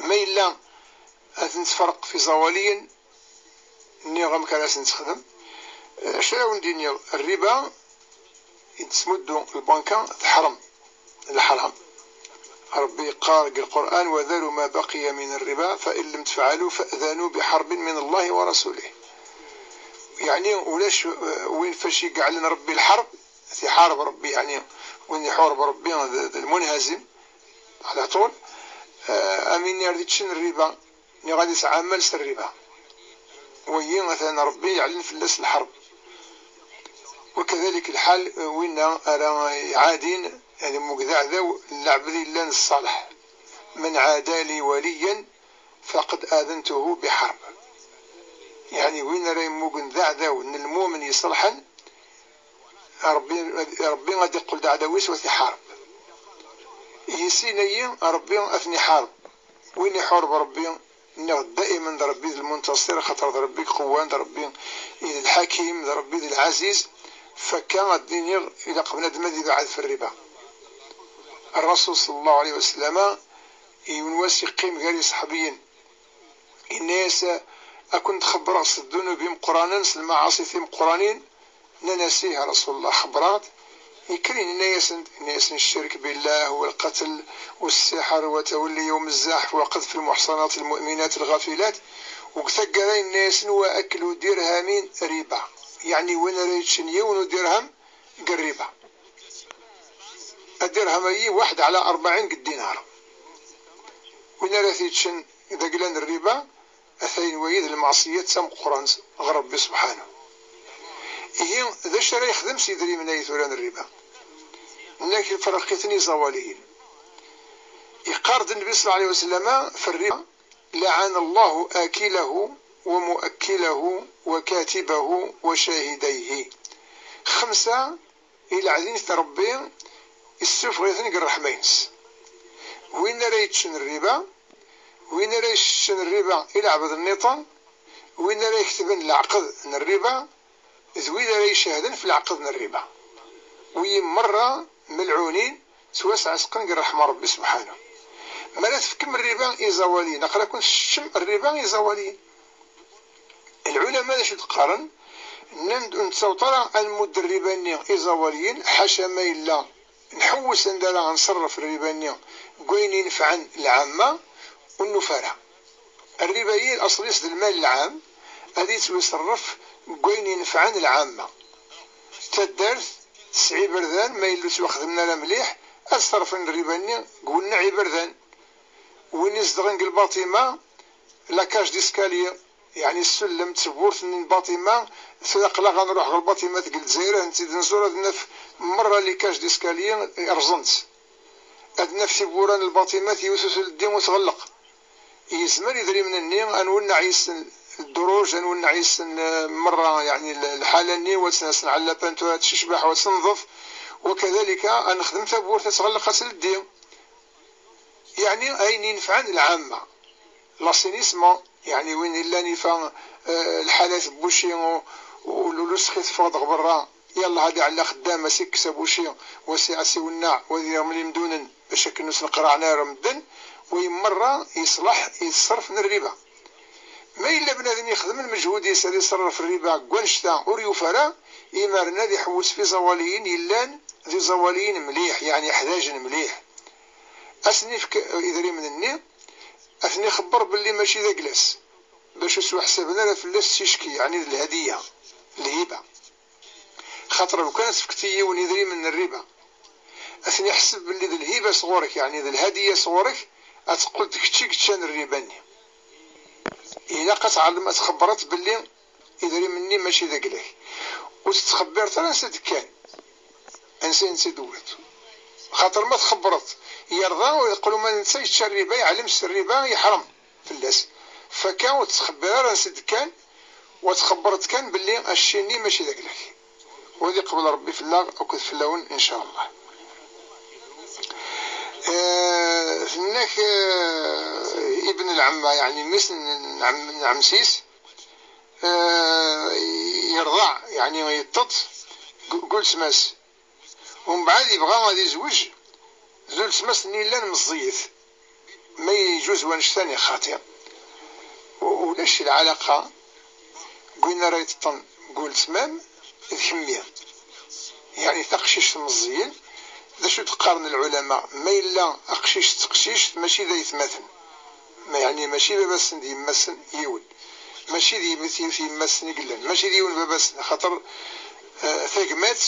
Ma yella ad ten-tferq f iẓawaliyen, nniɣ amek ara sen-texdem. Eh, acu ara wen-d-iniɣ? Rriba i d-tesmuddu lbanka teḥrem. Leḥram. Ṛebbi yeqqar deg Lqur'an: "وذروا ما بقي من الربا فإن لم تفعلوا فأذنوا بحرب من الله ورسوله". Yeɛni, ulac, eh, win fac i yeɛlen Ṛebbi lḥerb, ad iḥareb Rebbi, yeɛni win iḥureb Rebbi d, d lmunhazim ɛla ṭul. Ah, am win ara yeččen rriba, neɣ ad yesɛamal s rriba. Wagi atan Rebbi yeɛlin fell-as lḥerb. Wakadalik lḥal, ah, winna ara iɛadin, ad immug d aɛdaw n lɛebd yellan ṣṣaleḥ. من عادى لي وليا فقد آذنته بحرب. Yeɛni win ara yemmugen d aɛdaw n lmumen iṣelḥen, Rebbi, Rebbi ad iqqel d aɛdaw-is u ad t-iḥareb. Yis-sin-agi Rebbi ad ten-iḥareb. Win iḥureb Rebbi, nniɣ-d daiman d Rebbi d lmuntasir, axaṭer d Rebbi i iqewwan, d Rebbi i d lḥakim, d Rebbi i d lɛaziz. Fakka ad d-iniɣ, ilaq bnadem ad ibeɛɛed f rriba. Rrasul ṣalla Llahu ɛalayhi wa sallama, yiwen wass iqqim gar iṣeḥbiyen, yenna-yas: "Ad ken-d-xebbreɣ s ddunub imeqqranen, s lmaɛaṣi timeqqranin?" Nnan-as: "Ih a Rasul Llah, xebber-aɣ-d." Yekker yenna-yasen, yenna-yasen: "الشرك بالله والقتل والسحر وتولي يوم الزحف وقذف المحصنات المؤمنات الغافلات." U deg taggara yenna-yasen: "وأكل درهم ربا." Yeɛni win ara yeččen yiwen udirham deg rriba. Adirham-agi waḥed ɛla rebɛin deg ddinar. Win ara t-yeččen d agla n rriba, atan wagi d lmeɛṣiyat d tameqqrant ɣer Rebbi subḥanahu. Ihi, d acu ara yexdem s yidrimen ay tura n rriba? Nnak ferreq-iten iẓawaliyen. Yeqqar-d Nnbi ṣalla Llahu ɛalayhi wa sallama f rriba: "لعن الله آكله ومؤكله وكاتبه وشاهديه." Xemsa ileɛɛed-iten Rebbi, issufeɣ-iten deg ṛṛeḥma-ines. Win ara yeččen rriba, win ara yesseččen rriba i leɛbed nniḍen, win ara iketben leɛqed n rriba, d wid ara icehden f leɛqed n rriba. Wiyi merra melɛunin, ttwasɛesqen deg ṛṛeḥma n Rebbi subḥanahu. Mi ara tefkem rriba i iẓawaliyen, aql-aken tesseččem rriba i iẓawaliyen. Lɛulama d acu d-qqaren? Nnan-d ur nettaweḍ ara ad nmudd rriba-nni i iẓawaliyen, ḥaca ma yella nḥewwes anda ara nṣerref rriba-nni deg wayen inefɛen lɛamma, ur nufi ara. Rriba-yi, laṣel-is d lmal lɛam, ad yettwiṣerref deg wayen inefɛen lɛamma. Taddart tesɛa iberdan, ma yella ur ttwaxedmen ara mliḥ, ad ṣerrfen rriba-nni deg wenneɛ iberdan. Win izedɣen deg lbaṭima, la cage d'escalier, yeɛni ssellem, d tewwurt-nni n lbaṭima, tura aql-aɣ ad nruḥ ɣer lbaṭimat deg Lezzayer, ad tent-id-nẓur, ad naf merra les cages d'escalier rẓent. Ad naf tiwwura n lbaṭimat yiwet ur tleddi ur tɣelleq. Yezmer idrimen-nni ad nwenneɛ yes-sen ddruj, ad nwenneɛ yes-sen, eh, merra, yeɛni l-, lḥala-nni, wa tt-nasen ɛella peinture ad tecceḥ, wa tt-nenḍef, wa kadalika ad nexdem tawwurt ad tɣelleq ad tleddi. Yeɛni ayen inefɛen lɛamma. L'assainissement, yeɛni win illan ifa, eh, lḥalat n wucci u, u, u lusxi teffeɣ-d ɣer berra, yallah ad iɛella axeddam, ad s-ikkes abuci, wa s-, ad s-iwenneɛ, wa ad iɣmel imdunen, bac akken ur sen-qerɛen ara medden, wa merra yeṣleḥ i ṣṣerf n rriba. Ma yella bnadem yexdem lmeǧhud-is ad iṣerref rriba deg wannect-a ur yufi ara, imaren ad iḥewwes f iẓawaliyen yellan d iẓawaliyen mliḥ, yeɛni ḥdajen mliḥ. Ad sen-ifk idrimen-nni, ad ten-ixebber belli mačči d agla-s, bac ur ttwaḥsaben ara fell-as s icki, yeɛni d lhadiya, lhiba. Xaṭer lukan ad tefkeḍ i yiwen idrimen n rriba, ad ten-iḥseb belli d lhiba sɣur-k, yeɛni d lhadiya sɣur-k, ad teqqel d kečč i yeččan rriba-nni. Ilaq ad tɛellem, ad txebbreḍ belli idrimen-nni mačči d agla-k. Ur tettxebbireḍ ara ansa d-kkan, ansa i tent-id-tewwiḍ. Xaṭer ma txebbreḍ, yerḍa u yeqqel uma d netta yečča rriba, yeɛlem s rriba yeḥrem fell-as. Fakka ur tettxebbir ara ansa d-kkan, wa txebbreḍ kan belli acci-nni mačči d agla-k. Wa ad iqbel Rebbi fell-aɣ akked fell-awen, in ca Allah. Eh, tenna-k, eh, ibn lɛemma, yeɛni mmi-s n, n ɛem-, n ɛemsi-s, eh, yerḍa, yeɛni yeṭṭeḍ g-, g ultma-s. Umbeɛd yebɣa ad izweǧ d ultma-s-nni yellan meẓẓiyet. Ma yejuz wannect-a neɣ xaṭi. U-, ulac lɛalaqa n win ara yeṭṭen deg weltma-m d kemmi. Yeɛni taqcict meẓẓiyen, d acu d-qqaren lɛulama, ma yella aqcic d teqcict, mačči d aytmaten. Ma yeɛni mačči baba-tsen d yemma-tsen yiwen. Mačči d yemma-tsen d yemma-tsen i yellan. Mačči d yiwen baba-tsen, axaṭer, eh, tagmat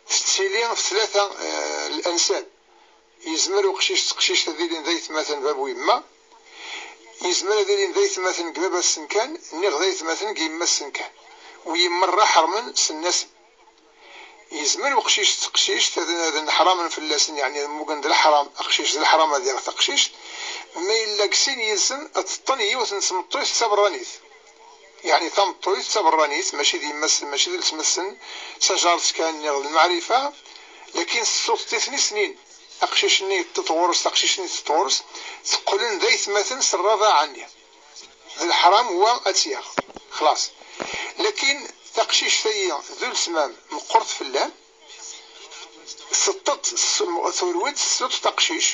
Tettili f tlata, eh, l-ansab. Yezmer uqcic d teqcict ad ilin d aytmaten bab u yemma. Yezmer ad ilin d aytmaten deg baba-tsen kan, niɣ d aytmaten deg yemma-tsen kan. U yemma-rra ḥermen s nnasem. Yezmer uqcic d teqcict ad, ad nneḥramen fell-asen, yeɛni mmugen d leḥram, aqcic d leḥram ad yaɣ taqcict, ma yella deg sin yid-sen ad teṭṭen yiwet n tmeṭṭut d taberranit. Yeɛni tameṭṭut d taberranit, mačči d yemma-tsen, mačči d weltma-tsen, d tajaṛt kan niɣ d lmeɛrifa, lakin tessuṭṭeḍ-iten i snin. Aqcic-nni yeṭṭeḍ ɣur-s, taqcict-nni teṭṭeḍ ɣur-s, teqqlen d aytmaten s rraḍaɛa-nni. D leḥram wa ad tt-yaɣ. Xlaṣ. Lakin taqcict-ayi d weltma-m meqqret fell-am, teṭṭeḍ, turwi-d, tessuṭṭeḍ aqcic.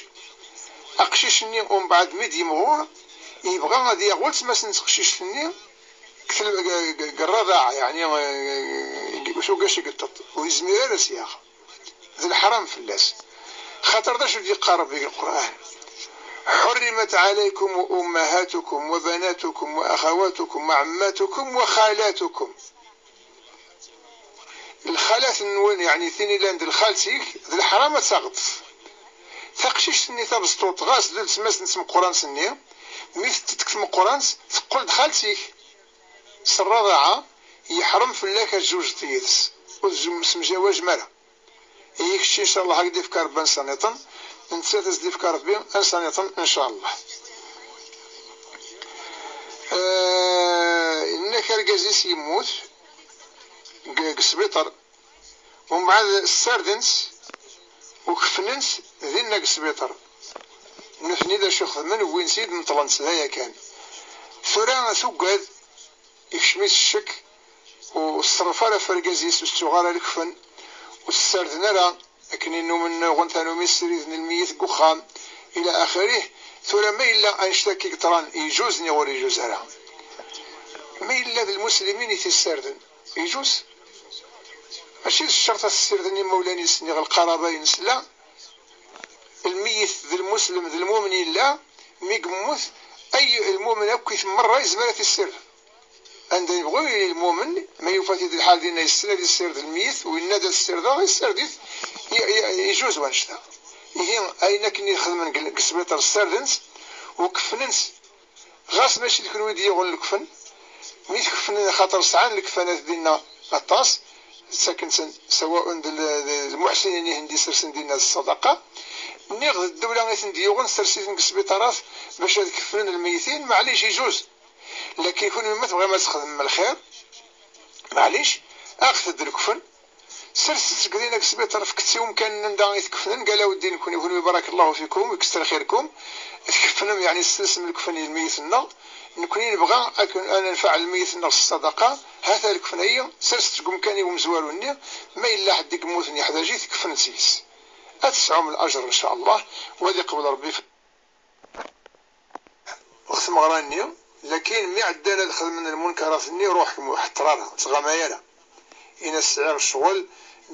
Aqcic-nni umbeɛd mi d-yemɣur, yebɣa ad yaɣ weltma-s n teqcict-nni deg tel-, deg, deg, deg rraḍaɛa, yeɛni, eh, s ugac i yeṭṭeḍ. Ur yezmir ara ad s-yaɣ. D leḥram fell-as. Xaṭer d acu d-yeqqar Ṛebbi deg Lqur'an? حرمت عليكم أمهاتكم وبناتكم وأخواتكم وعماتكم وخالاتكم. Lxalat-nwen, yeɛni tin illan d lxalt-ik, d leḥram ad taɣeḍ. Taqcict-nni tabesṭuṭ, ɣas d weltma-s n tmeqqrant-nni, mi teṭṭeḍ deg tmeqqrant, teqqel d xalt-ik. S rraḍaɛa, yeḥrem fell-ak ad tjewjeḍ yid-s, ur ttemjawajem ara. Ihi kečč, incallah, ad k-d-ifk Ṛebbi ansa nniḍen, nettat ad s-d-ifk Ṛebbi ansa nniḍen, incallah. Eh, yenna-k argaz-is yemmut deg, deg sbiṭar, umbeɛd ssarden-t u kefnen-t dinna deg sbiṭar. Nutni d acu xedmen, wwin-t-id, neṭlen-t d aya kan. Tura tugad, ikcem-it ccek, ur teṣref ara ɣef urgaz-is, ur tettuɣ ara lekfen, ur t-ssarden ara akken i nnumen, uɣen tanumi ssiriden lmeyyit deg uxxam, ila axirih. Tura ma yella annect-agi yeḍran, yejuz neɣ ur yejuz ara? Ma yella d lmuslimin i t-issarden, yejuz. Mačči d ccerṭ ad t-ssirden imawlan-is neɣ lqaraba-ines, la. Lmeyyit d lmuslem, d lmumen yella, mi yemmut, ay lmumen akkit merra yezmer ad t-issired. Anda yebɣu yili lmumen, ma yufa-t-id lḥal dinna yessen ad issired lmeyyit, u yenna-d ad ssirdeɣ, issired-it, i, i, ijuz wanect-a. Ihi, ayen akken i xedmen deg, deg sbiṭar, ssarden-t, u kefnen-t. Ɣas mačči d kenwi i d-yuɣen lekfen, mi t-kefnen, axaṭer sɛan lekfanat dinna aṭas, ttaken-ten, sawaun d l-, d lmuḥsinin i ten-d-isersen dinna s ṣṣadaqa, niɣ d ddewla i ten-d-yuɣen, ters-iten deg sbiṭarat bac ad kefnen lmeytin, maɛlic, ijuz. Lakin kunwi ma tebɣim ad txedmem lxir, maɛlic, aɣet-d lekfen, serset-t deg dinna deg sbiṭar, fket-t i umkan anda i t-kefnen, qal: "A weddi, nekni, kunwi, barakallahu fikum, yekkes lxir-kum, tkefnem, yeɛni, tesselsem lekfen i lmeyyit-nneɣ, nekni nebɣa ad k-, ad nenfeɛ lmeyyit-nneɣ s ṣṣadaqa, ha-t-a lekfen-ayi, serset-t deg umkan-iw amezwaru-nni, ma yella ḥedd i yemmuten yeḥdaǧ-it, kefnen-t yis." Ad tesɛum lajer, ncallah, u ad iqbel Ṛebbi ɣef tmeɣra-nni, lakin mi ɛeddan ad xedmen lmunkarat-nni, ruḥ ur ḥeṭṭer ara, ur ttɣama ara. Ini-as: "Sɛiɣ ccɣel,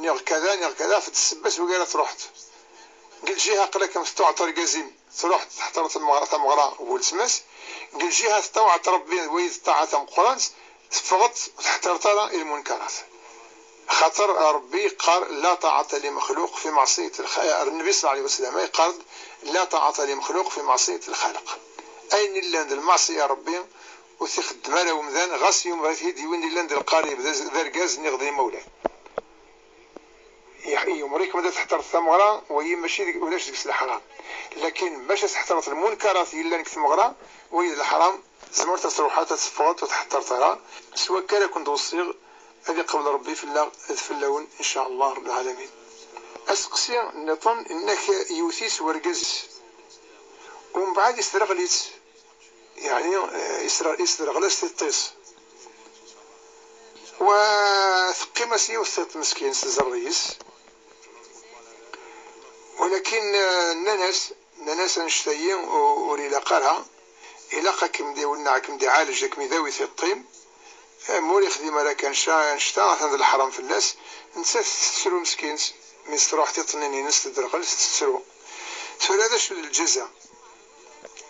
niɣ kada, niɣ kada, ɣef ssebba-s wigi ara truḥeḍ." Deg lǧiha aql-ak am teṭṭuɛeḍ argaz-im, truḥ teḥṭer tameɣra, tameɣra n weltma-s. Deg lǧiha teṭṭuɛeḍ Ṛebbi d wayed ṭṭaɛa tameqqrant, teffɣeḍ ur teḥṭireḍ ara i lmunkarat. Xaṭer Ṛebbi yeqqar: "La ṭaɛata li mexluq fi meɛṣiyat lxa-," Nnbi ṣalla Llahu ɛalayhi wa sallam yeqqar-d: "La ṭaɛata li mexluq fi meɛṣiyat lxaliq." Ayen illan d lmeɛṣiya n Ṛebbi ur t-ixeddem ara umdan, ɣas yumer-it-id i win illan d lqarib, d az-, d argaz, niɣ d imawlan. Yeḥ-, yumer-ikem ad tḥeṭṭreḍ tameɣra, wayi mačči deg, ulac deg-s leḥram. Lakin bac ad tḥeṭṭreḍ lmunkarat yellan deg tmeɣra, wayi d leḥram, tzemreḍ ad truḥeḍ ad teffɣeḍ ur tḥeṭṭreḍ ara. S wakka ara ken-d-weṣṣiɣ, ad iqbel Ṛebbi fell-aɣ d fell-awen, ncallah Ṛebbi lɛalamin. Aseqsi nniḍen, nna-k yewwet-it wergaz-is, umbeɛd isderɣel-itt, yeɛni, eh, isder-, isderɣel-as tiṭ-is. Wa teqqim-as yiwet tiṭ meskin s zzerb-is. Walakin, eh, nnan-as, nnan-as: "Annect-ayi u-, ur ilaq ara, ilaq ad kem-d-iwenneɛ, ad kem-d-iɛalej, ad kem-idawi tiṭ-im. Eh, ma ur ixdim ara kan ca-, annect-a, atan d leḥram fell-as." Nettat tettru meskint, mi s-truḥ tiṭ-nni-ines tedderɣel, tettru. Tura d acu d lǧaza?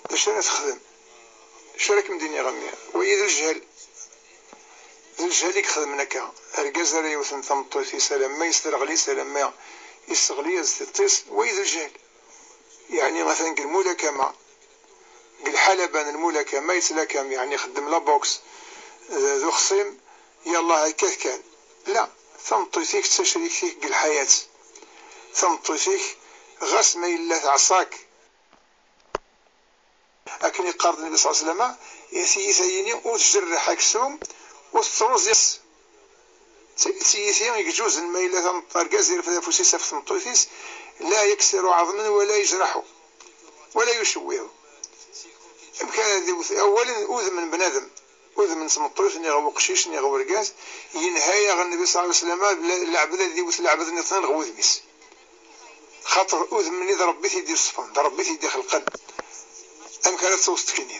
D acu ara texdem? D acu ara kem-d-iniɣ a mmi? Wagi d lǧehl. D Lǧehel i ixedmen akka. Argaz ara yewten tameṭṭut-is alamma yesderɣel-itt, alamma yesseɣli-as tiṭ-is, wayi d lǧehel. Yeɛni atan deg lmulakama, deg lḥalaba n lmulakama yettlakam, yeɛni ixeddem la boxe d uxṣim, yallah, hekkat kan. La, tameṭṭut-ik d tacrikt-ik deg lḥayat. Tameṭṭut-ik, ɣas ma yella teɛṣa-k, akken iqqar-d Nnbi ṣalla Llahu ɛalayhi wa sallam, tiyita-yini ur tjerreḥ aksum, ur tettruẓ yes. Tiyita iǧuzen ma yella argaz irfed afus-is ɣef tmeṭṭut-is, la yaksiru ɛeḍman wala yejraḥu wala yucewwihu. Amek ara d-iwet awalen udem n bnadem, udem n tmeṭṭut, niɣ n uqcic, niɣ n urgaz? Yenha-yaɣ Nnbi ṣalla Llahu ɛalayhi wa sallam, lɛebd ad iwet lɛebd nniḍen ɣer wudem-is. Xaṭer udem-nni d Ṛebbi i t-id-iṣefan, d Ṛebbi i t-id-ixelqen. Amek ara tewteḍ kini?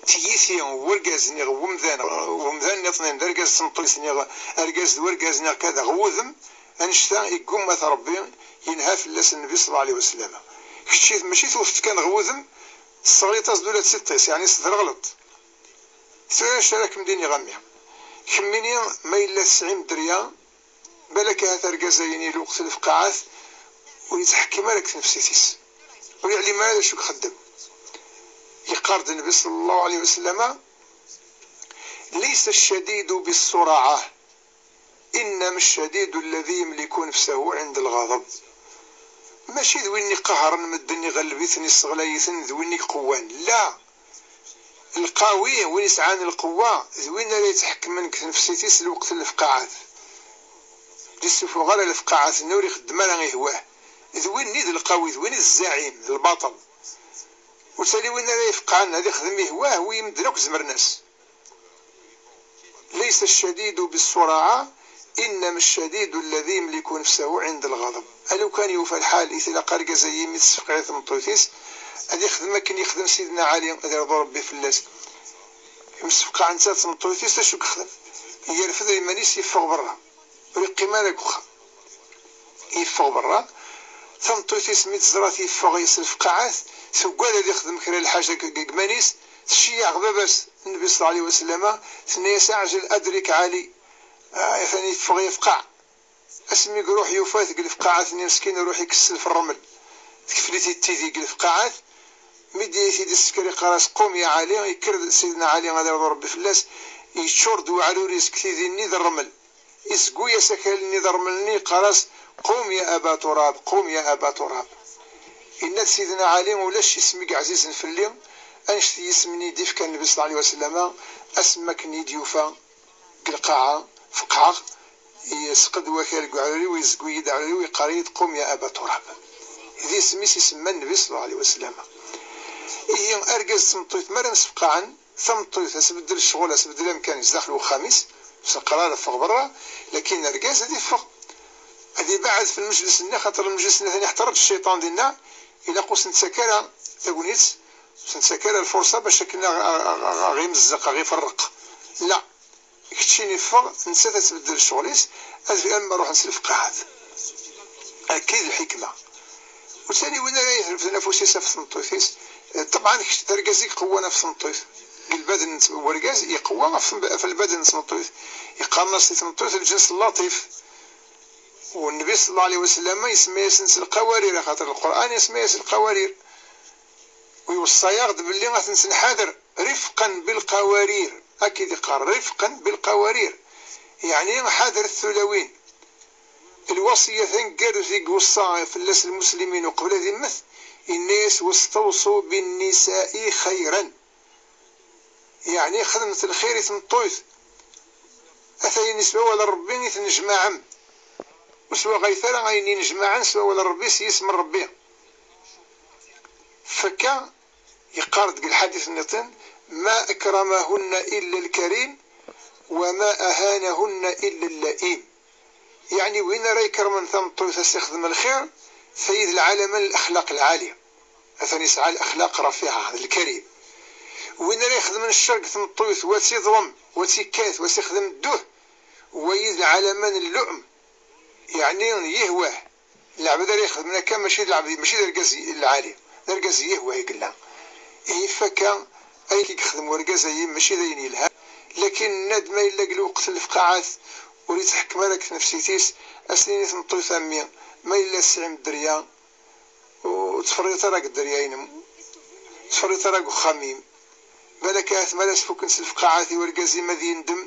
Tiyita n urgaz, niɣ n wemdan, wemdan nniḍen, d argaz d tmeṭṭut, niɣ argaz d urgaz, niɣ kada, ɣer wudem, annect-a iggumma-t Ṛebbi, yenha fell-as Nnbi ṣalla Llahu ɛalayhi wa sallam. Kečč mačči tewteḍ kan ɣer wudem, tesseɣliḍ-as-d ula d tiṭ-is, yeɛni tesderɣleḍ-t. Tura acu ara kem-d-iniɣ a mmi? Kemmini ma yella tesɛim dderya, balak ahat argaz-ayini lweqt n lefqaɛat ur yettḥekkim ara deg tnefsit-is, ur yeɛlim ara d acu i ixeddem. Yeqqar-d Nnbi ṣalla Llahu ɛalayhi wa sallam: ليس الشديد بالصرعة، إنما الشديد الذي يملك نفسه عند الغضب. Mačči d win iqahren medden, iɣelleb-iten, isseɣlay-iten, d win i iqewwan. La! Lqawi, win isɛan lqewwa, d win ara yetḥekmen deg tnefsit-is lweqt n lefqaɛat. Ur d-isufuɣ ara lefqaɛat-nni, ur ixeddem ara ihwah. D win i d lqawi, d win i d zzaɛim, d lbaṭel. Ur ttali win ara ifeqɛen ad ixdem ihwah, wi medden akk zemren-as. ليس الشديد بالصرعة، إنما الشديد الذي يملك نفسه عند الغضب. A lukan yufa lḥal, i tilaq argaz-agi mi tessefqeɛ-it tmeṭṭut-is, ad ixdem akken yexdem Sidna Ɛli, ad irḍu Ṛebbi fell-as. Imsefqeɛ netta d tmeṭṭut-is, acu yexdem? Yerfed iman-is, yeffeɣ berra. Ur yeqqim ara deg uxxam. Yeffeɣ berra. Tameṭṭut-is mi teẓra-t yeffeɣ s lefqaɛat, tuggad ad ixdem kra n lḥaǧa deg, deg iman-is, tceyyeɛ ɣer baba-s, Nnbi ṣalla Llahu ɛalayhi wa sallam, tenna-yas: أعجل أدرك علي. Ah, atan yeffeɣ yefqeɛ. Asmi iruḥ yufa-t deg lefqaɛat-nni meskin, iruḥ ikessel f ṛṛmel. Tekfel-it-id tidi deg lefqaɛat. Mi d-, i t-id-isekker, iqqar-as: قم يا علي. Yekker-d Sidna Ɛli, ad irḍu Ṛebbi fell-as, yeččur-d weɛrur-is deg tidi-nni d ṛṛmel. Iseggu-yas akal-nni d ṛṛmel-nni, yeqqar-as: قم يا أبا تراب، قم يا أبا تراب. Yenna-d Sidna Ɛli: ulac isem i yeɛzizen fell-i annect n yisem-nni i d-ifka Nnbi ṣalla Llahu ɛalayhi wa sallam, asmi akken i d-yufa deg lqaɛa, feqɛeɣ, yesqed wakal deg uɛrur-iw, yezgu-yi-d aɛrur-iw, yeqqar-iyi-d: قم يا أبا تراب. D isem-is isemma Nnbi ṣalla Llahu ɛalayhi wa sallam. Ihi argaz d tmeṭṭut mi ara msefqaɛen, tameṭṭut ad tbeddel ccɣel, ad tbeddel amkan-is daxel uxxam-is, ur s-neqqar ara ffeɣ berra, lakin argaz ad iffeɣ. Ad ibeɛɛed f lmejlis-nni, xaṭer lmejlis-nni atan iḥeṭṭer-d cciṭan dinna, ilaq ur s-nettak ara tagnit, ur s-nettak ara lfurṣa bac akken a ɣ-, a ɣ-, a ɣ-, a ɣ-imezzeq, a ɣ-iferreq. La, keččini ffeɣ, nettat ad tbeddel ccɣel-is, ad, alma ruḥen s lefqaɛat. Akka i d lḥikma. U tani win ara irefden afus-is ɣef tmeṭṭut-is, eh, ṭebɛen kečč d argaz i iqewwan ɣef tmeṭṭut. Deg lbaden n t-, urgaz iqewwa ɣef, ɣef lbaden n tmeṭṭut. Yeqqaren-as i tmeṭṭut lǧens llaṭif. U Nnbi ṣalla Llahu ɛalayhi wa sallam isemma-yasent lqawarir, axaṭer Lqur'an isemma-yas lqawarir. U iweṣṣa-yaɣ-d belli ad tent-nḥader, رفقا بالقوارير. Akka i d-iqqar, رفقا بالقوارير. Yeɛni ḥadret tulawin. Lwaṣiyya taneggarut i iweṣṣa fell-as lmuslimin uqbel ad immet, yenna-yas: واستوصوا بالنساء خيرا. Yeɛni xedmet lxir i tmeṭṭut. Ata-yin s wawal n Ṛebbi i tennejmaɛem. Ur swaɣayet ara ayen inejmaɛen s wawal n Ṛebbi, s yisem n Ṛebbi. Fakka yeqqar-d deg lḥadit nniḍen: ما أكرمهن إلا الكريم، وما أهانهن إلا اللئيم. Yeɛni win ara ikermen tameṭṭut, ad s-ixdem lxir, tayi d lɛalama n lexlaq lɛali. Atan yesɛa lexlaq rafiɛa, d lkarim. Win ara ixedmen ccer deg tmeṭṭut, wa tt-iḍlem, wa tt-ikkat, wa s-ixdem dduh, wayi d lɛalama n llu'm, yeɛni n yihwah. Lɛebd ara ixedmen akka mačči d lɛebd, mačči d argaz lɛali, d argaz n yihwah i yella. Ihi fakka ayen i yexdem urgaz-ayi mačči d ayen yelhan, Lakin nnad ma yella deg lweqt n lefqaɛat ur yetḥekkem ara deg tnefsit-is, ad s-nini i tmeṭṭut a mmi, ma yella tesɛim dderya, ur ttferriṭ ara deg dderya-inem, ur ttferriṭ ara deg uxxam-im. Balak ahat mi ara s-fukken s lefqaɛat i urgaz-im ad yendem,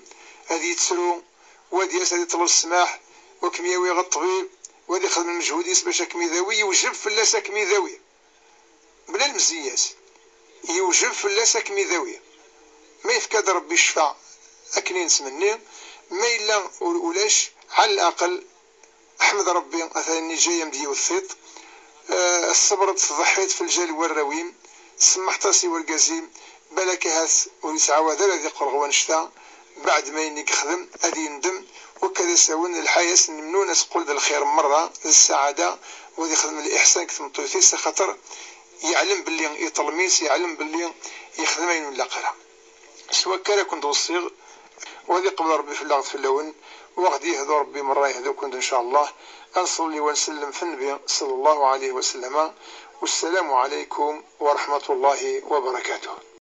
ad yettru, u ad yas ad yeṭleb ssmaḥ, u ad kem-yawi ɣer ṭṭbib, u ad yexdem lmeǧhud-is bac ad kem-idawi, yewjeb fell-as ad kem-idawi. Bla lemzeyya-s, yewjeb fell-as ad kem-idawi. Ma yefka-d Ṛebbi ccfa akken i nettmenni, ma yella ur ulac, ɛal laqel, ḥmed Ṛebbi, atan iǧǧa-yam-d yiwet tiṭ, eh, tṣebreḍ, tḍeḥḥiḍ f lǧal n warraw-im, tsemmeḥeḍ-as i wergaz-im, balak ahat ur yettɛawad ara ad iqqel ɣer wannect-a, beɛd ma ayen i yexdem ad yendem, wakka d asawen n lḥaya-s n Memnun ad teqqel d lxir merra, d ssaɛada, u ad ixdem liḥsan deg tmeṭṭut-is, axaṭer yeɛlem belli iṭṭlem-itt, yeɛlem belli yexdem ayen ur nlaq ara. S wakka ara ken-d-weṣṣiɣ, u ad iqbel Ṛebbi fell-aɣ d fell-awen, u ad ɣ-d-yehdu Ṛebbi merra yehdu-ken-d, ncallah. Ad nṣelli u ad nsellem f Nnbi, ṣalla Llahu ɛalayhi wa sallama. Wassalamu ɛalaykum wa raḥmatullahi wa barakatuh.